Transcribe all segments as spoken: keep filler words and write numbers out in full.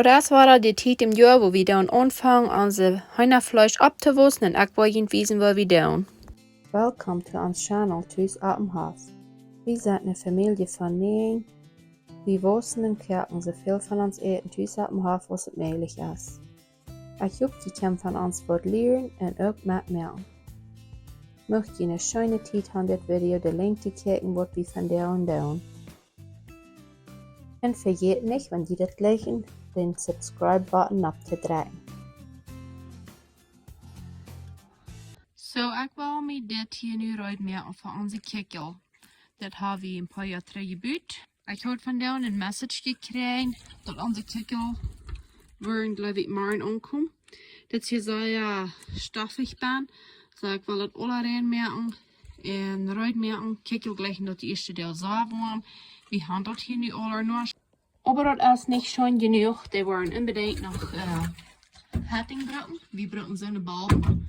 Daut es wada de Tiet em Joa, wua wie dan aunfangen, onse Heenafleesch opptowaussen un ekj woa junt wiesen, waut wie doonen. Welcome to ons channel, Tus oppem Hoff. Wie sent eene Famielje von näajen. Wie waussen un koaken soo väl von ons Äten tus oppem Hoff aus et mäajlich es. Ekj hop, jie kjennen von ons waut lieren un uk metmoaken. Mucht jie eene scheene Tiet haben, dit Video de Lenjd to kjikjen, waut wie vondoag doonen. Un vejät nich, wan jie dit jlikjen, dän Subscribe-Button opptodrekjen. Soo, ekj well mie dit hia nu reed moaken fa onse Kjikjel. Dit hab wie een poa Joa trigj jebut. Ekj haud vondoag een message jekjräajen, daut onse Kjikjel woaren, jleew ekj, morjen aunkomen. Dit es hia sea stoffich benne. Soo, ekj well daut aula rein moaken un reed moaken. Kjikjel jlikjen daut de ieeschte Deel sea woam. Wie haben daut hia nu aula noch. Oba daut es nich scheen jenuach. Dee woaren onbedinjt noch, äh, Heizung brucken. Wie brucken soone Balben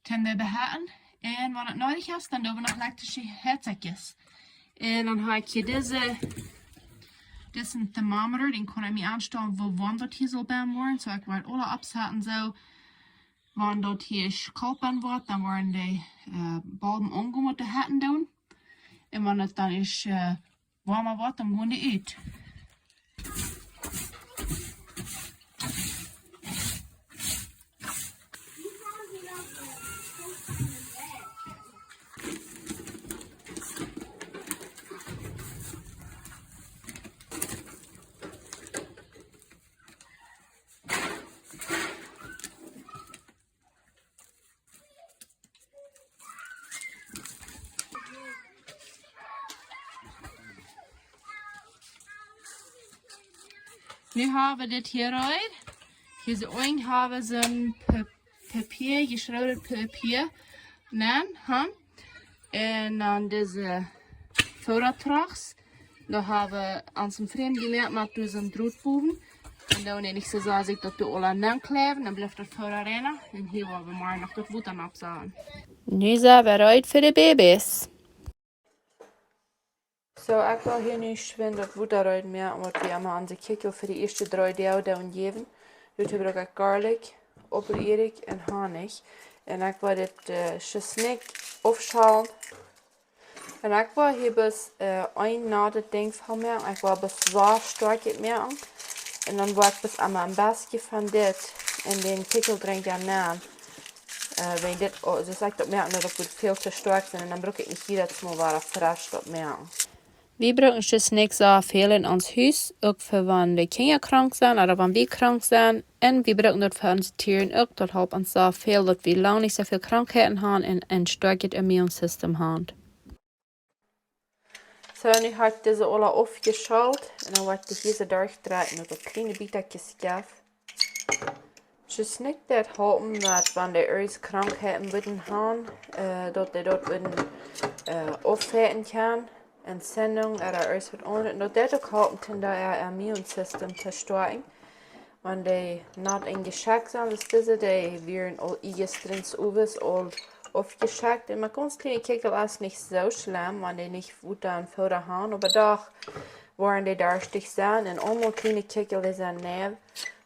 toom dee beheiten. Un wan et needich es, dan doo wie noch elektrische Heizakjes. Un dan hab ekj hia dise, disen Thermometer, dän kaun ekj mie aunstalen, woo woam daut hia saul bie woaren. Soo, ekj woa aula oppsaten, soo, wan daut hia es kolt woat, dan woaren de, äh, Balben aungonen, waut de Heizung doonen. Un wan et dan es, äh, woama woat, dan gonen dee ut. Nu hab wie dit hia reed. Hia soo unjen hab wie soon Pa-, Papia, jeschräwnet Papia. Nen, ha? Un dan dise Fodatrocks. Doa hab wie ons een Främd jemoakt met dise Drot bowen. Un dan, wan ekj soo saj, ekj daut doa aula nenkjleewen, dan blift daut Foda rein. Un hia woa wie morjen noch daut Wota oppsaten. Nu sent wie reed fa de Babys. Soo, ekj well hia nu schwind daut Wota reed moaken, waut wie emma onse Kjikjel fa de ieeschte dree Doag doonen jäwen. Doatoo bruck ekj Garlic, Aupeliedik un Honich. Un ekj well dit, äh, Tschesnikj aufschälen. Un ekj woa hia bloos, äh, een natet Dinkj von moaken. Ekj woa bloos soo stoakj moaken. Un dan woa ekj bloos emma een bät von dit en dän Kjikjeldrinkja nämen. Äh, wan dit, oh, soo aus ekj daut moak, daut woat väl too stoakj sennen. Un dan bruck ekj nich jiedet Mol wada fresch daut moaken. Wie brucken Tschesnikj soo väl en ons Hus, uk fa wan de Kjinja krank sent, ooda wan wie krank sent. Un wie brucken daut fa onse Tieren uk. Daut halpt ons soo väl, daut wie lang nich soo väl Krankheiten haben un een stoakjet Immunsystem haben. Soo, nu hab ekj dise aula aufjeschält un dan woa ekj dee hia soo derchdreien, daut daut kjliene bät jeft. Tschesnikj deit halpen, daut wan dee irjent Krankheiten wudden haben, äh, daut dee daut wudden, äh, aufhoolen kjennen, Entzündung ooda irjent waut aundret. Un daut deit uk halpen, om daut Immunsystem to stoakjen. Wan dee nat enjeschekjt sent, aus dise, dee wieren aul ieescht owes aul aufjeschekjt. Un met gaunz kjliene Kjikjel es nich soo schlemm, wan dee nich Wota un Foda haben, oba doch woaren dee darstich sennen. Un aulmol kjliene Kjikjel, dee sent nie.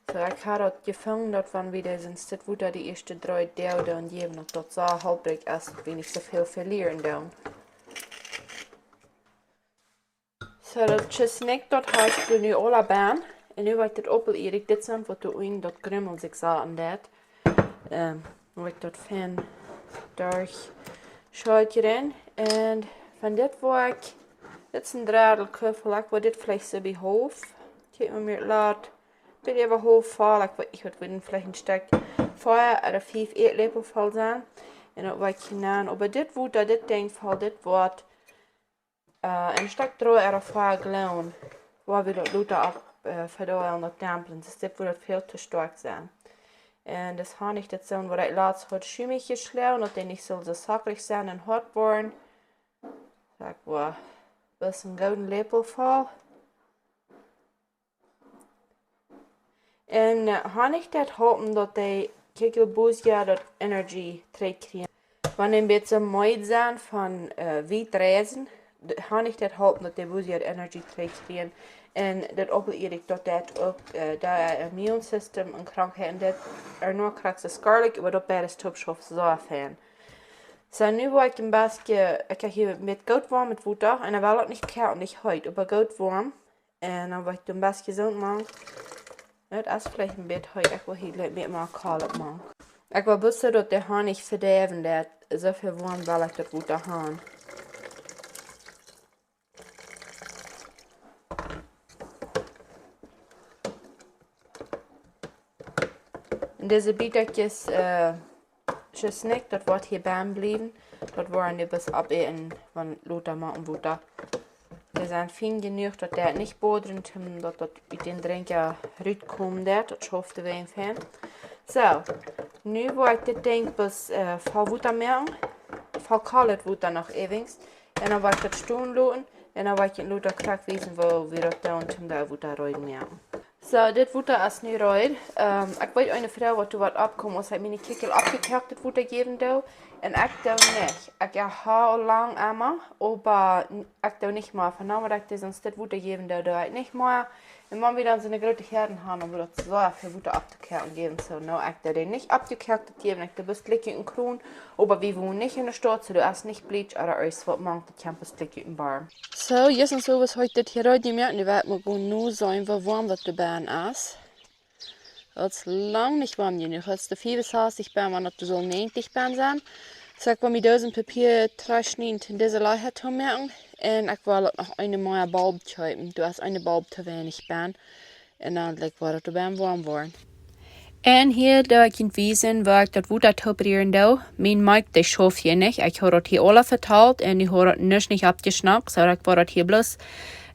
Soo, ekj hab daut jefungen, daut wan wie dee sent, dit Wota de ieeschte dree Doag doonen jäwen, daut daut soo halprikj es, daut wie nich soo väl velieren doonen. Soo, daut Tschesnikj, daut hab ekj nu aula benne. Un nu woa ekj dit Aupeliedik, dit sent waut doa unjen daut Grummel sikj saten deit. Ähm, woa ekj daut fein derchschälen. Un von dit woa ekj, dit es een Dredel Kuffel, ekj woa dit veleicht soo bie haulf. Kjikj mol, mie lat dit äwa haulf voll, ekj woa, ekj woa veleicht een Stekj vea ooda fief Ätläpel voll sennen. Un daut woa ekj hia nämen. Oba dit Wota, dit Dinkj voll, dit woat äh, een Stekj dree ooda vea Gallon, woa wie daut lota opp, äh, vedeelen, daut dämpen. Sest dit woat väl too stoakj sennen. Un dis Honich, dit sent waut ekj latst haud schumich jeschloagen, daut dee nich sull soo sockrich sennen un hoat woaren. Soo, ekj woa bloos een gooden Läpel voll. Un, äh, Honich deit halpen daut de Kjikjel bosja daut Energie trigj kjrieen. Wan dee een bät meed sent von, äh, wiet reisen, de Honich deit halpen daut dee bosja daut Energie trigj kjrieen. Un daut Aupel-Ädikj, daut deit uk, äh, daut Immunsystem un Krankheiten, daut ea noch krakjt soo aus Garlic, oba daut beides toop schauft soo fein. Soo, nu woa ekj een bät, ekj hab hia met goot woam met Wota, un ekj well daut nich koaken, nich heet, oba goot woam. Un dan woa ekj een bät soont mank. Daut es veleicht een bät heet, ekj well hia een bät mea kolt mank. Ekj well bloos soo daut de Honnich vedeiwen deit, soo väl woam well ekj daut Wota haben. Un dise Bietakjes, äh, Tschesnikj, daut woat hia bennen bliewen. Daut woaren dee bloos opäten, wan lota moaken Wota. Dee sent fein jenuach, daut dee nich bodren, om daut daut ut dän Drinkja rutkomen deit. Daut schauft dee fein. Soo, nu woa ekj dit Dinkj bloos, äh, voll Wota moaken. Voll kolt Wota noch äwent. Un dan woa ekj daut stonen loten. Un dan woa ekj junt lota krakjt wiesen, woo wie daut doonen, om daut Wota reed moaken. Soo, dit Wota es nu reed. Ähm, ekj weet, eene Fru haud doa waut oppjekomen, aus ekj miene Kjikjel oppjekoakt Wota jäwen doo. Un ekj doo nich. Ekj hab aul lang emma, oba n-, ekj doo nich mea. Von nu aun, daut ekj dee soo dit Wota jäwen doo, doo ekj nich mea. Un wan wie dan soone groote Häad haben, dan woat daut soo väl Wota opptokoaken jäwen. Soo, nu, ekj doo dee nich oppjekoakt jäwen, ekj doo bloos jlikj ut de Kron. Oba wie wonen nich enne Staut, soo doa es nich Bleach ooda irjent waut mank, daut kjemt bloos jlikj ut dän Boom. Soo, jistren Owent hab ekj dit hia reed jemoakt, nu woa ekj mol gonen seenen, woo woam daut doa bennen es. Daut es lang nich woam jenuach. Daut es de fiefunsastich bennen, wan daut sull näajentich bennen sennen. Soo, ekj woa mie doa een Papia trigj schnieden, om dise Loaga to moaken. Un ekj well uk noch eene mea Balb kjeepen. Doa es eene Balb to weinich bennen. Un dan, like, woat daut doa bennen woam woaren. Un hia doo ekj junt wiesen, woo ekj daut Wota tooprieren doo. Mien Mikj, dee schauft hia nich. Ekj haud daut hia aula vetalt un nu haud daut nuscht nich oppjeschnackt. Soo, ekj woa daut hia bloos,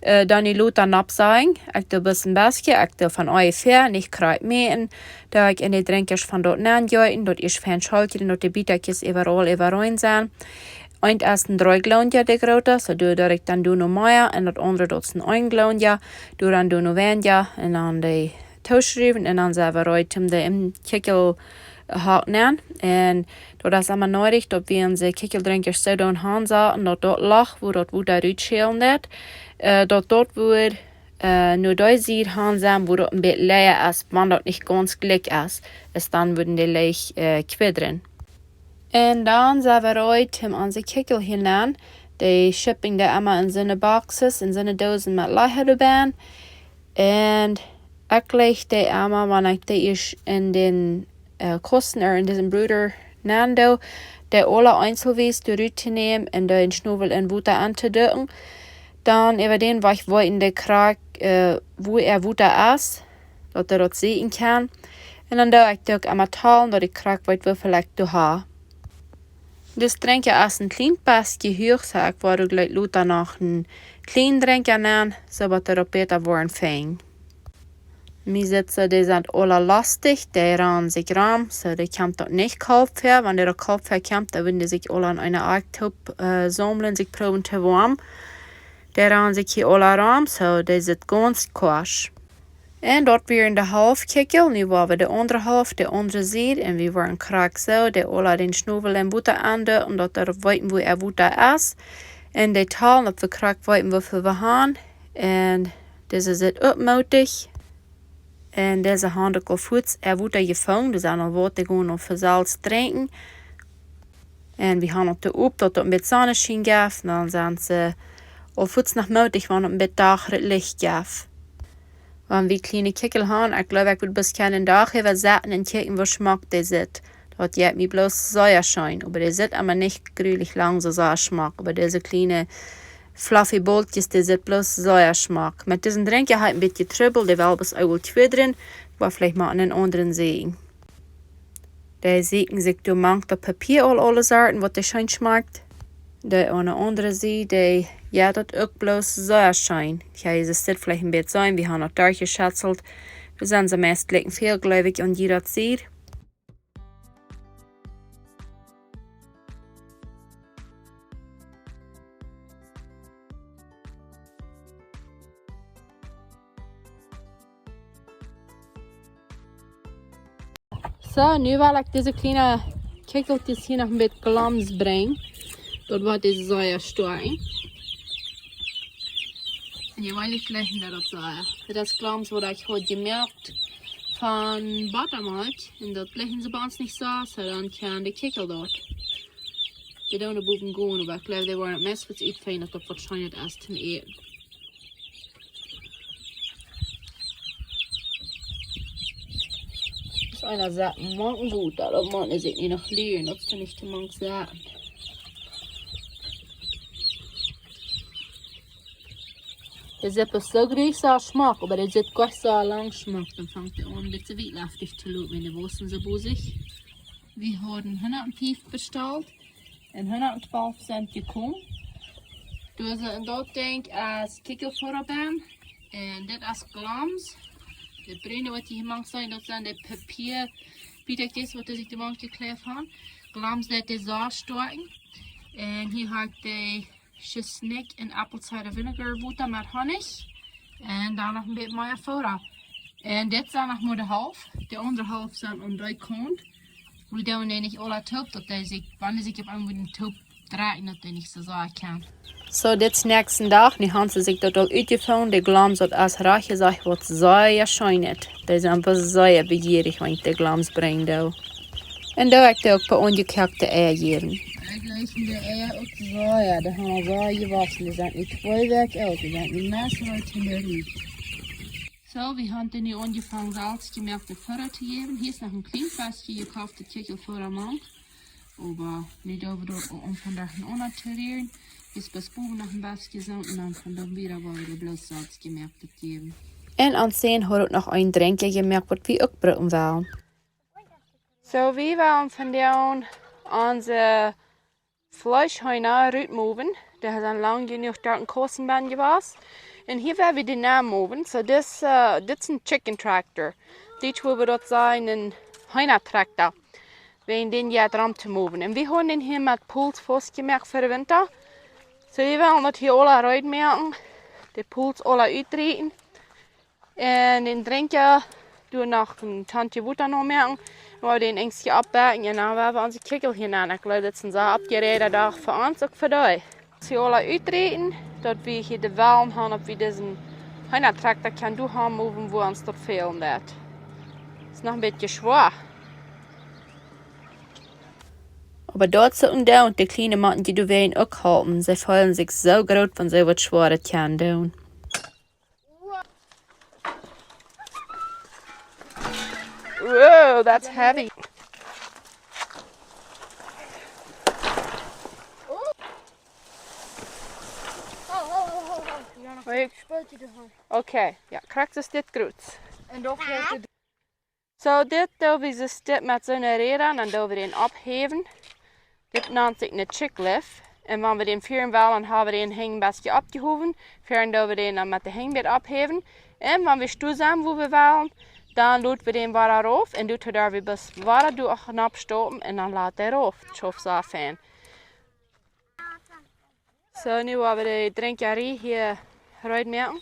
äh, dan nu lota noppsaugen. Ekj doo bloos een bät, ekj doo von onjefäa, nich krakjt mäten. Doo ekj en de Drinkjasch von daut nenjeeten, daut es fein scholkjen, daut de Bietakjes äwaraul äwareen sent. Eent es een dree Gallon, de groote, soo doo, doo ekj dan doa noch mea, un daut aundre, daut es een een Gallon, doo dan doa noch weinja, un dan dee tooschruwen, un dan sent wie reed, om dee em Kjikjel, äh, hocken. Un daut es emma needich, daut wie onse Kjikjeldrinkjasch soo doonen han, soo, un daut daut Loch, wua daut Wota rutschälen deit, äh, daut daut wua, äh, no dee Sied han sent, wua daut een bät läaja es, wan daut nich gaunz jlikj es, es dan wudden dee leicht, äh, kjwiddren. Un dan sent wie reed, om onse Kjikjel hia nenn. Dee ship ekj dan emma en soone Boxes, en soone Doosen met Lecha doabennen. Un ekj leg dee emma, wan ekj dee ieescht en dän, äh, Kosten ooda en disen Brooder nenn doo, dee aula eenzelwies doa rut to nämen un dee em Schnovel en Wota auntodukjen. Dan äwa dän Wajch weeten dee krakjt, äh, wua äa Wota es, daut dee daut seenen kaun. Un dan doo ekj dee uk emma talen, daut ekj krakjt weet, woo väl ekj doa hab. Dis Drinkja es een kjlien bät huach, soo ekj woa uk jlikj lota noch een kjlienen Drinkja nämen, soo daut dee uk bäta woaren fangen. Mie sitt soo, dee sent aula lostich, dee ranen sikj rom, soo dee kjemt daut nich kolt väa. Wan dee daut kolt väakjemt, dan wudden dee sikj aula aun eene Akj toop, äh, saumlen, sikj proowen to woamen. Dee ranen sikj hia aula rom, soo dee sitt gaunz kwosch. Un daut wia de Halft Kjikjel, nu woa wie de aundre Halft, de aundre Sied, un wie woaren krakjt soo, dee aula dän Schnovel en Wota aundoagen, daut dee weeten, wua äa Wota es. Un dee talen, daut wie krakjt weeten, woo väl wie han. Un dise sitt uk mootich. Un dise han uk aul fuaz äa Wota jefungen, dee sent aul waut, dee gonen aul von selfst drinkjen. Un wie han uk de Opp, daut daut een bät Sonneschien jeft, un dan sent see aul fuaz noch mootich, wan daut een bät Dach Licht jeft. Wan wie kjliene Kjikjel han, ekj jleew, ekj wudd bloos kjennen Dach äwa sitten un kjikjen, woo schmock dee sitt. Daut jeit mie bloos sea scheen, oba dee sitt emma nich jrulich lang soo sea schmock, oba dise kjliene fluffy Bolkjes, dee sitt bloos sea schmock. Met disen Drinkja hab ekj een bät Trubbel, dee well bloos eewel kjwiddren, oba veleicht mol en een aundren seenen. Dee sieekjen sikj doa mank daut Papia aul aule Sorten, waut dee scheen schmakjt. Dee aun de aundre Sied, dee, jo, daut uk bloos sea scheen. Jo, jie seenen dit veleicht een bät seenen, wie han daut doa jeschätzelt. Wie sent soo meist jlikj väl, jleew ekj, aun jieda Sied. Soo, nu well ekj dise kjliene Kjikjeltjes hia noch een bät Glans brinjen. Daut woat dee sea stoakj. Jie woaren nich jleichen, daut daut soo es. Daut es Glams, waut ekj haud jemoakt von Bottermilch. Un daut jleichen see bie ons nich soo, soo dan kaun de Kjikjel daut. Dee doonen bowen gonen, oba ekj jleew, dee woaren meist waut utfinjen, daut daut waut Scheenet es toom äten. Aus eena sajcht, moaken goot, daut mott eena sikj nich noch lieren, daut es nich to mank sajen. Dee sitt bloos soo jlikj soo schmock, oba dee sitt goanich soo lang schmock. Dan fangt dee aun, een bät wietleftich to loten, wan dee wausen soo bosich. Wie hauden hundatfief bestalt un hundattwalf sent jekomen. Doa sent, en daut Dinkj es Kjikjelfooda benn. Un dit es Glams. De brune, waut jie hia mank seenen, daut sent de Papia-Bietakjes, waut see sikj doa mank jekjleeft haben. Glams deit dee soo stoakjen. Un hia hab ekj de Schisnikj un apple cider vinegar Wota met Honich. Un dan noch een bät mea Fooda. Un dit sent noch mau de Halft. De aundre Halft sent aun dee Kaunt. Wie doonen dee nich aula toop, daut dee sikj, wan dee sikj opp eemol toop drekjen, daut dee nich soo sea kaun. Soo, dit es näakjsten Dach. Nu haben see sikj daut aul utjefungen. De Glams, daut es rajcht jesajcht waut sea scheenet. Dee sent sea bejierich, wan ekj de Glams brinj, doo. Un doo ekj dee uk een poa onjekoakte Eia jäwen. Ekj jleich de Eia uk sea, jo, dee haben aul sea jewossen. Dee sent nu twee Wäakj oolt, dee sent nu meist reed toom Rieten. Soo, wie haben dee nu aunjefongen selfst jemoaktet Fooda to jäwen. Hia es noch een kjlien Fläschje jekoft, daut Kjikjelfooda mank. Oba nu doo wie daut uk aun vondoag noch aun to rieren. Hia es bloos bowen noch een bät jesoten un dan von doa wieda woa wie bloos selfst jemoaktet jäwen. Un aun Sän haud uk noch een Drinkja jemoakt, waut wie uk brucken wellen. Soo, wie wellen vondoag onse Fleeschheena rutmoven. Dee sent lang jenuach doa en Kaussen benn jewast. Un hia woa wie dee nenmoven. Soo, dit, äh, dit es een Chicken Tractor. Dit woa wie daut sajen, een Heenatrakta. Wäajen dän jeit rom to moven. Un wie haben dän hia met Pols faustjemoakt fa de Winta. Soo, wie wellen daut hia aula reed moaken. De Pols aula utrieten. Un dän Drinkja doo noch een Tauntje Wota nomoaken. Woa wie dän Enjskje oppbakjen un dan woa wie onse Kjikjel hia nenn. Ekj jleew, daut es een sea oppjeräajda Dach fa ons, uk fa dee. See aula utrieten, daut wie hia de Wellen haben, daut wie disen Heenatrakta kjennen doa han moven, wua ons daut fälen deit. Es noch een bät schwoa. Oba daut es uk een Deel, de kjliene motten dee doawäajen uk halpen. See feelen sikj soo groot, wan see waut Schwoaret kjennen doonen. Whoa, that's heavy. Oh, oh, oh, oh, oh. Wait. Spultje doa. Okay, jo, krakjt soo dit groot. Un doa fält de Soo, dit doo wie soo dit met soone Räda, dan doo wie dän opphäwen. Dit nant sikj een chick lift. Un wan wie dän fieren wellen, dan haben wie dän Henj een bät oppjehowen. Fieren doo wie dän dan met de Henj bät opphäwen. Un wan wie doa sent, wua wie wellen, dan lot wie dän wada rauf. Un doa doo wie bloos wada doa nopp stoppen un dan lat dee rauf. Daut schauft soo fein. Soo, nu woa wie de Drinkja hia reed moaken.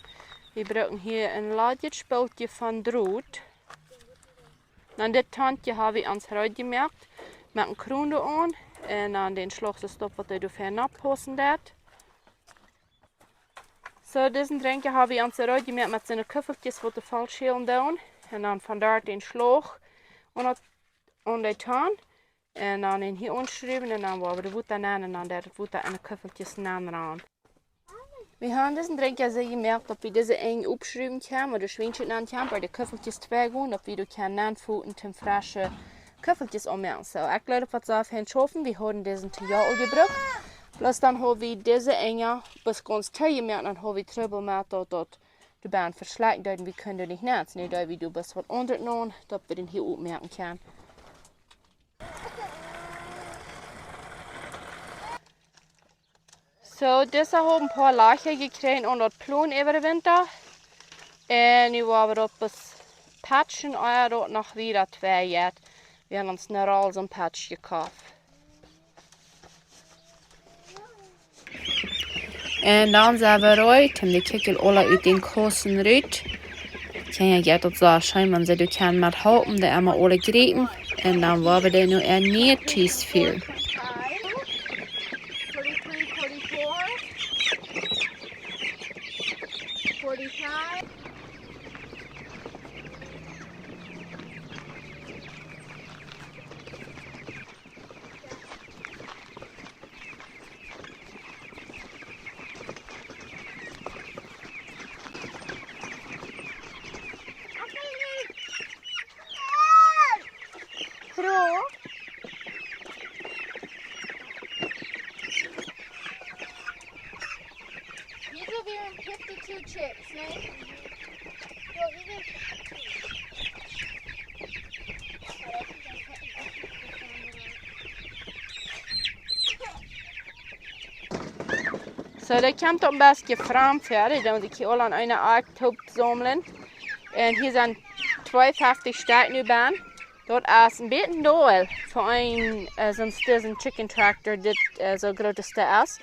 Wie brucken hia een ladjet Spultje von Drot. Dan dit Tauntje hab wie ons reed jemoakt. Met een Kroon doa aun. Un dan dän Schlauch soo stopp, waut dee doa fein nopp paussen deit. Soo, disen Drinkja hab wie ons reed jemoakt met soone Kuffeltjes, waut de Felt schälen doonen. Un dan von doa dän Schlauch aun daut, aun de Taunt. Un dan dän hia aunschruwen un dan woa wie de Wota nenn un dan daut Wota en de Kuffeltjes nenn rannen. Wie haben disen Drinkja soo jemoakt, daut wie dise Enj oppschruwen kjennen, wua de Schwienschen nenn kjennen, wua de Kuffeltjes twei gonen, daut wie doa kjennen nenn foten toom fresche Kuffeltjes aunmoaken. Soo, ekj jleew, daut woat soo fein schaufen. Wie haben disen Tiaol jebrukt. Plus dan haben wie dise Enja bloos gaunz too jemoakt, dan haben wie Trubbel met daut, daut de Bän veschlakjen deeden, wie kunnen doa nich nenn. Nu doo wie doa bloos waut aundret nenn, daut wie dän hia oppmoaken kjennen. Soo, dise haben een poa Lajcha jekjräajen aun daut Plon äwa de Winta. Un nu woa wie daut bloos patchen, ea daut noch wieda twei jeit. Wie haben ons een Roll soon Patch jekoft. Un dan sent wie reed, om de Kjikjel aula ut dän Kaussen rut. Kjinja jeit daut soo scheen, wan see doa kjennen met halpen, dee emma aula jriepen. Un dan woa wie dee nu en nieet Tus fieren. So, daut kjemt opp een bät framd ver, dee doonen sikj hia aul aun eene Akj toop saumlen. Un hia sent twee feftich Stekj nu bie. Daut es een bät dol fa een, eh, soon Stissen Chicken Tractor, dit, eh, soon grooten Stissen es.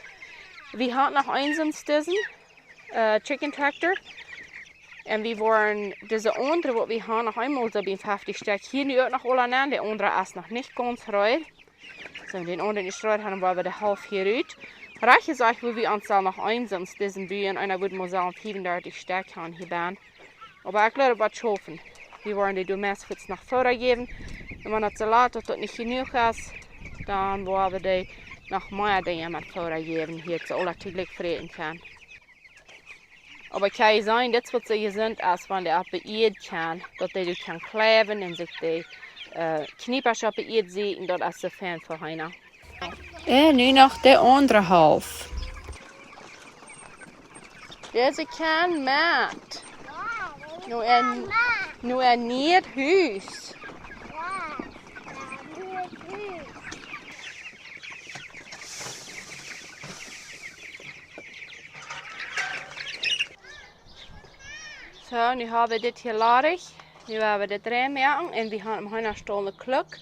Wie haben noch een soon Stissen, eh, Chicken Tractor. Un wie woaren dise aundre, waut wie haben, noch eemol soo bie feftich Stekj hia nu uk noch aul aun, de aundre es noch nich gaunz reed. So, dän aundren es reed, haben wie de Halft hia rut. Rajcht jesajcht, woa wie ons dan noch een soon Stissen buen, un dan wudd wie mau soo fiefendartich Stekj haben hia bie. Oba ekj jleew, daut woat schaufen. Wie woaren dee doa meist fuaz noch Fooda jäwen. Un wan daut soo lat, daut daut nich jenuach es, dan woa wie dee noch mea Dinja met Fooda jäwen, hia daut see aula toojlikj fräten kjennen. Oba ekj kaun seenen, dit es waut see jesunt es, wan dee opp de Ieed kjennen, daut dee doa kjennen kjleewen un sikj de, eh, Kjniepasch opp de Ieed setten, daut es soo fein fa Heena. Un nu noch de aundre Halft. Dise kjennen met. Nu een, nu een nie Hus. So, nu haben wie dit hia ladich. Nu woa wie dit rein moaken un wie haben hia noch eene Kluck.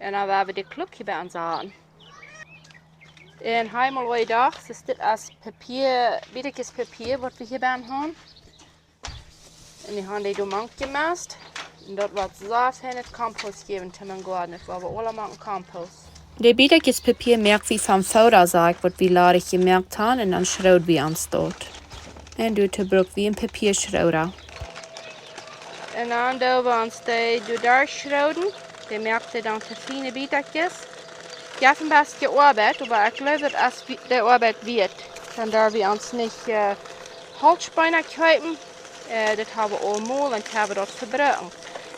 Un dan woa wie de Kluck hia bie aunsaten. Un hia mol waut ekj docht, es dit es Papia, Bietakjes Papia, waut wie hia bie haben. Un nu haben dee doa mank jemast. Un daut woat soo fein Kompost jäwen to mienen Goaden. Daut woa wie aula moaken Kompost. De Bietakjes Papia moak wie von Foodasäkj, waut wie ladich jemoakt haben, un dan schroot wie ons daut. Un doatoo bruck wie een Papiaschrooda. Un dan doo wie ons dee doa derchschrooden. Dee moakt dee dan to fiene Bietakjes. Jeft een bät Oabeit, oba ekj jleew, daut es wie-, de Oabeit wieet. Dan derw wie ons nich, eh, Holtspeena kjeepen. Eh, dit haben wie aul mol un haben daut vebroaken.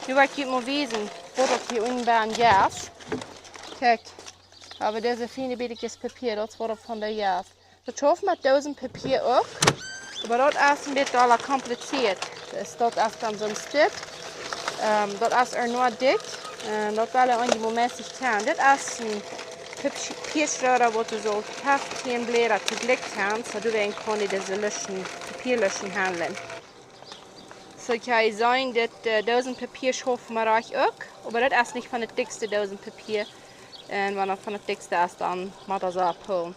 Nu woa ekj junt mol wiesen, waut daut hia unjen bie jeft. Kjikj, haben dise fiene Bietakjes Papia, daut es waut von dee jeft. Daut schauft met Doosenpapia uk, oba daut es een bät aula komplizieet. Dus daut es dan soon Stekj. Ehm, daut es ea noch dikj. Un daut well wie eenjemol met sikj kjennen. Dit es een Papiaschrooda, waut du soo hast, kjeen Bläda toojlikj kjennen, soo daut wie een kjennen dise Lüschen, Papialüschen haundlen. So kaun jie seenen, dit, eh, Doosenpapia schauft mau rajcht uk, oba daut es nich von daut dikjste Doosenpapia. Un wan daut von daut dikjste es, dan mott daut soo oppholen.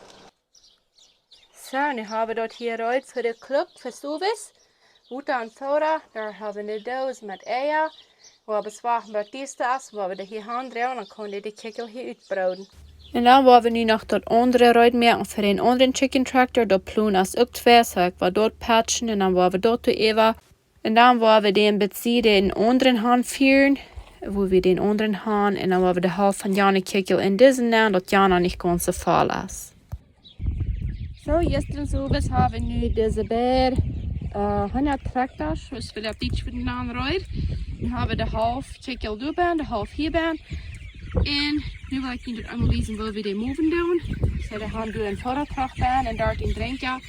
So, nu haben wie daut hia reed fa de Kluck, fa Suvis. Wota un Fooda, doa haben wie de Doos met Eia. Woa wie wachten, waut dit es, woa wie dee hia aundroagen, dan kaun dee de Kjikjel hia utbrooden. Un dan woa wie nu noch daut aundre reed moaken fa dän aundren Chicken Tractor, daut Plon es uk twei, so ekj woa daut patchen un dan woa wie daut doa äwa. Un dan woa wie dän bie dän aundren Hahn fieren, wua wie dän aundren Hahn, un dan woa wie de Halft von jane Kjikjel en disen nämen, daut jana nich gaunz soo voll es. So, jistren Owes haben wie nu dise beid, eh, hundat Traktasch, aus wie daut Beach mitenaunda reed. Nu haben wie de Halft Kjikjel doa bie, de Halft hia bie. Un nu well ekj junt eemol wiesen, woo wie dee moven doonen. So, dee haben doa een Foodatrakt bie un doa een Drinkja.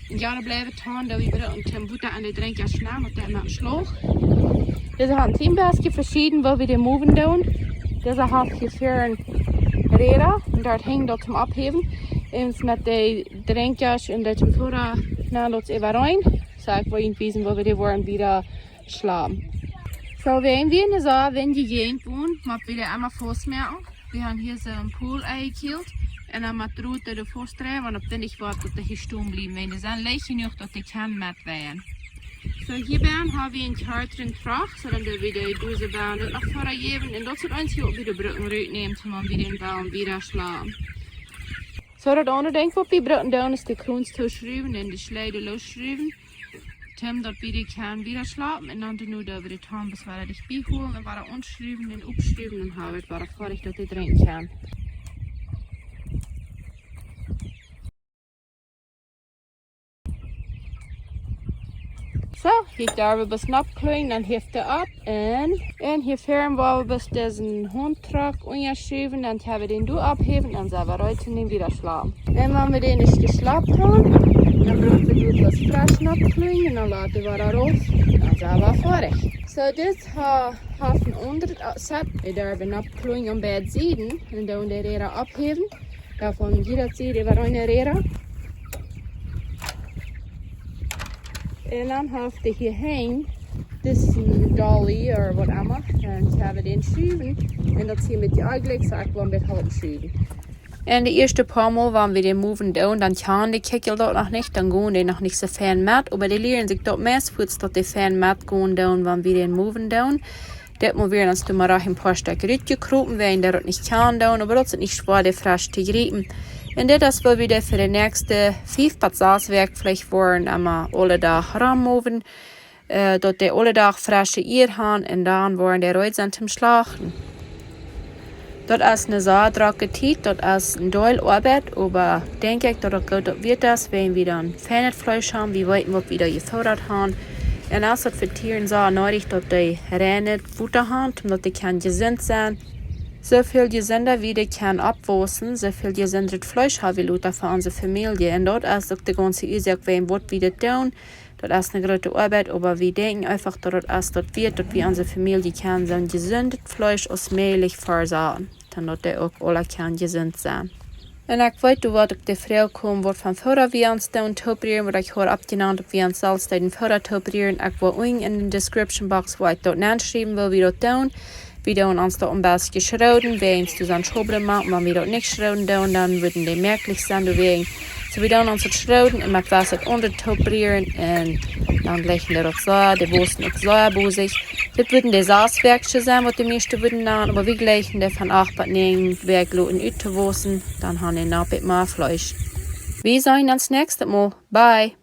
Un jo, dan bliewen wie dan, daut wie brucken Buta aun de Drinkja schnieden, daut dee mau schlauch. Dise haben een kjlien bät veschieden, woo wie dee moven doonen. Dise haft hia väaren Räda un doa henjt daut toom opphäwen. Eent met de Drinkja un daut toom Fooda, nu, daut es äwa rein. So, ekj well junt wiesen, woo wie dee woaren wieda schlapen. So, wan wie en de Saul, wan jie hia wonen, mott wie dee emma faust moaken. Wie haben hia soon Pol enjekjielt. Un dan met Droot doa faust dreien, wan daut windig woat, daut dee hia stonen bliewen. Wan dee sent leicht jenuach, daut dee kjennen metweihen. So, hia bie haben wie een kjartren Trakt, so dan doo wie dee Doos bie noch Fooda jäwen. Un daut es eent, waut wie brucken rutnämen, toom wie dän Baum wieda schlapen. So, daut aundre Dinkj, waut wie brucken doonen, es de Krons tooschruwen un de Schleeda loosschruwen. Toom daut wie dee kjennen wieda schlapen un dan doonen wie de Tombes wada dicht bie holen un wada aunschruwen un oppschruwen un haben wie wada foadich, daut dee drinkjen kjennen. So, hia doo wie bloos nopp kjlunjen, dan heft dee opp. Un, un hia väaren woa wie bloos disen Haundtrakt unjaschruwen, dan kjenn wie dän doa opphäwen, dan sent wie reed toom dän wieda schlapen. Un wan wie dän ieescht jeschlapen haben, dan bruck wie dän bloos fresch nopp kjlunjen un dan lot wie dän wada rauf, dan sent wie foadich. So, dit ha-, haft een aundret Set. Wie doo wie nopp kjlunjen aun beid Sieden un dan de Räda opphäwen. Doavon jieda Sied äwa eene Räda. Un dan haft dee hia henj, dit es een dolly or whatever. Dan kjenn wie dän schuwen. Un daut es hia met de Oaglik, soo ekj woa met halpen schuwen. Un de ieeschte poa Mol, wan wie dän moven doonen, dan kjanen de Kjikjel daut noch nich, dan gonen dee noch nich soo fein met. Oba dee lieren sikj daut meist fuaz, daut dee fein met gonen doonen, wan wie dän moven doonen. Dit Mol wieren ons doa mau een poa Stekj rutjekropen, wäajen daut nich kjanen doonen, oba daut es nich schwoa, dee fresch to jriepen. Un dit es woo wie dee fa de näakjste fief bat sas Wäakj veleicht woaren emma aule Dach rommoven, äh, daut dee aule Dach fresche Iea han un dan woaren dee reed sennen toom Schlachten. Daut es ne sea drocke Tiet, daut es een Deel Oabeit, oba denkj ekj, daut daut goot daut wieet es, wäajen wie dan feinet Fleesch han, wie weeten, waut wie doa jefoodat han. Un es daut fa Tieren sea needich, daut dee reinet Wota han, toom daut dee kjennen jesunt sennen. Soo väl jesunda wie dee kjennen oppwaussen, soo väl jesundret Fleesch ha wie lota fa onse Famielje. Un daut es uk de gaunze Uasoak, wäajen waut wie dit doonen. Daut es ne groote Oabeit, oba wie denkjen eefach, daut daut es daut wieet, daut wie onse Famielje kjennen soo jesundet Fleesch aus mäajlich vesorjen, dan daut dee uk aula kjennen jesunt sennen. Un ekj weet, doa woat uk de Froag komen, waut fa Fooda wie ons doonen toobrieren, waut ekj haud oppjenant, daut wie ons selfst deeden Fooda toobrieren. Ekj woa unjen enne description box, woa ekj daut nenschriewen, woo wie daut doonen. Wie doonen ons daut een bät schroden, wäajen doa sent Schobren mank, wan wie daut nich schroden doonen, dan wudden dee mäakjlich sennen doawäajen. Soo, wie doonen ons daut schroden un met waut aundret toobrieren un dan jlikjen dee daut sea, dee wausen uk sea bosich. Dit wudden de sas Wäakjsche sennen, waut de mieeschte wudden nanen, oba wie jlikjen dee von acht bat näajen Wäakj loten uttowaussen, dan han dee noch een bät mea Fleesch. Wie seenen ons näakjstet Mol. Bye.